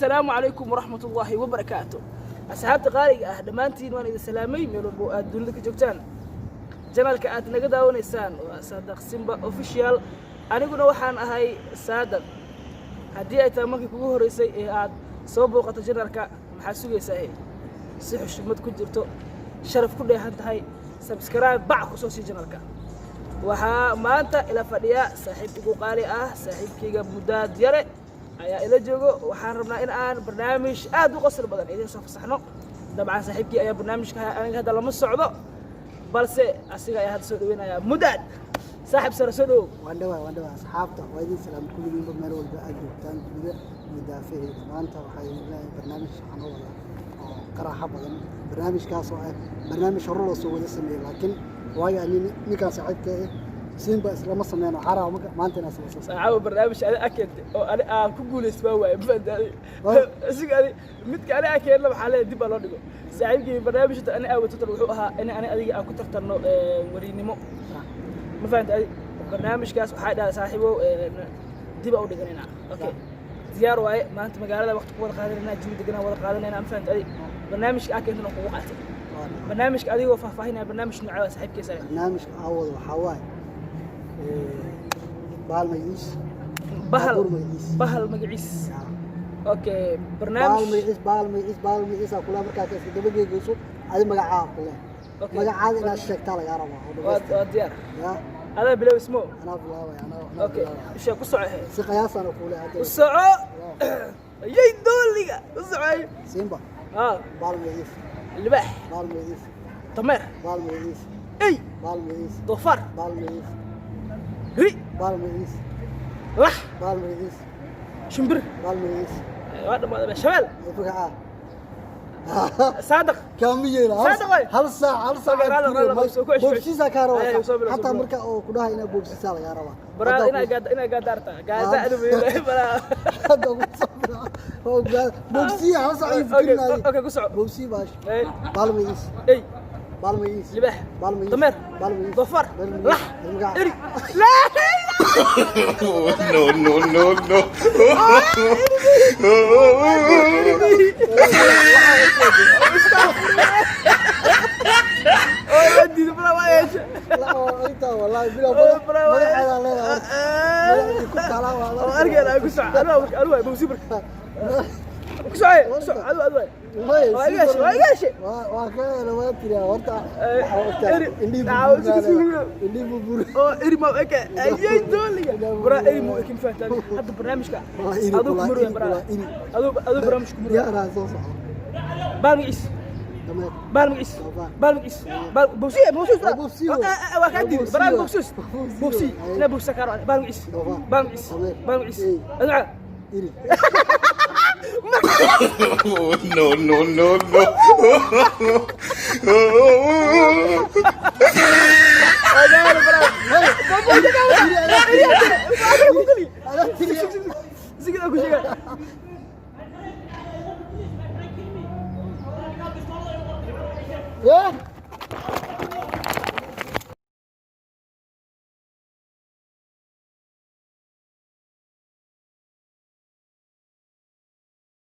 Assalaamu calaykum waraxmat ullaahi wabarakaatu. Asxaabta qaaliga ah, dhammaantiin waan idin salaamay meel walba oo aad dunida ka joogtaan. Channelka aad naga daawanaysaan waa Saadaq Simba Official, aniguna waxaan ahay Saadaq. Haddii ay tahay markii kugu horreysay ee aad soo booqato channelka, maxaa sugaysaa? Si xushmad ku jirto, sharaf ku dheehan tahay, subscribe bac ku soo sii channelka. Waxaa maanta ila fadhiya saaxiib igu qaali ah, saaxiibkayga Mudaad Yare ayaa ila joogo. Waxaan rabnaa in aan barnaamij aad u qosol badan idiin soo fasaxno. Dabcan saaxiibkii ayaa barnaamijka, aniga hadda lama socdo, balse asiga ayaa hadda soo dhaweynaya. Mudaad, saaxiib sare, soo dhawow. Waan dhawaa, waan dhawaa. Asxaabta waa idin salaam kulligiinba meel walba aad joogtaan dunida iyo daafaheeda. Maanta waxaa idin leeyahay barnaamij waxaan u wadaa oo qaraaxo badan, barnaamijkaas oo ah barnaamij hore loo soo wada sameeyey, laakiin waayo ani ninkaan saaxiibka ah Siinba islama sameyn. Waxaa rabaa marka maanta inaan isla soo Saacaba barnaamij ani akeentay oo ani aan ku guulaysto waa waaye, ma fahantaay? Isiga ani midka ani akeenna waxaa leeyahay dib baa loo dhigo. Saaxiibkii, barnaamijka ani aan wato wuxuu ahaa in ani adiga aan ku tartanno wariinimo, ma fahantaay? Barnaamijkaas waxaa dhahay saaxiibow dib aa u dhiganaynaa. Okay, diyaar waaye. Maanta magaalada waqti ku wada qaadanayna, jawi deganaa wada qaadanayna, ma fahantaay? Barnaamijka aa keentana kugu qaatay. Barnaamijka adigoo faahfaahinaya, barnaamij noocee waa, saaxiibkii sare? Barnaamijka aan wado waxaa waaye bahal magaciis. Bahal. Baabuur magaciis. Bahal magaciis, okay. Bahal Barnaamij magaciis, bahal magaciis, bahal magaciis aa kula markaa ka iska daba geegeyso adi magacaa kule. Okay. Magacaada inaad sheegtaa lagaa rabaa oo waa dhamaystir. Waa diyaar. Ya. Adaa bilow ismo. Anaa bilaabaya, anaa Okay. bilaabaya. Sheeg, ku soco he. Si qiyaasana kuule hadda. U soco yay dooliga u socay. Simba. Ah. Bahal magaciis. Libaax. Bahal magaciis. Dameer. Bahal magaciis. Ey. Bahal magaciis. Doofaar. Bahal magaciis. Ri. Bahal magaciis. Lax. Bahal magaciis. Shimbir. Bahal magaciis. Waa dhamaaday. Shabeel. Magaca. Saadaq. Kaama yeela. Saadaq waay. Hal saac, hal saac. Okay, raali, raali, raali, soo ku cesho. Boobsiisaa kaa Ay, rabaa. soo bilow, soo Xataa bilow. Marka oo ku dhahay inaa boobsiisaa lagaa rabaa. Baraa. Hadda Inaa gaada, inaa gaadaarta gaada adu weyn baraa. Hadda ku soo bilow. Oo boobsiya hal saac ay Okay. fikirinaayeen. Okay, ku soco. Boobsii baash. Ey. Bahal magaciis. Ey. Bahal magaciis. Libaax. Bahal magaciis. Dameer. Bahal magaciis. Doofaar. Bahal magaciis. Lax. Magaca. Eri. Laa. No, no, no, no. Oo waa diiday baraa, waa yeeshe. La, oo intaa wallahi bilow. Oo, baraa, waa magaceedaa leedahay horta. Magacii ku taalaa waa la Oo arkayna ku soco adu marka, adu waay bawsi marka ku soco, ku soco adu, adu waay. Waa iga heshay, waa iga heshay. Waa ka hela, waa tiriyaa horta. Eh, waxaa ogtahay eri. indhihii Daawo, burburaa isku leedahay. Indhihii burbur. Oo eri ma eke ayay dooliga baraa, eri mu ekin fahantaa hadda barnaamijka. Waa eri. Aduu Kulaa, ku muraya eri. Baraa. Kulaa, eri. Aduu barnaamijku muraya. Diyaaraa soo socda. Baal magaciis. Dameer. Baal magaciis. Doofaar. Baal magaciis, baal bawsiye, bawsiye. Waa bawsiye. Waa kaa diiday baraa. Bawsiye. Bawsiis. Bawsiye. Bawsi. Ay. Ina bawsa kaaro baal magaciis. Doofaar. Baal magaciis. Dameer. Baal magaciis. Ey. Aduu. Eri. No, no, no, no. Ogaana baraa. Adaa tiriyaa. Sigida ku sheega. Yeah.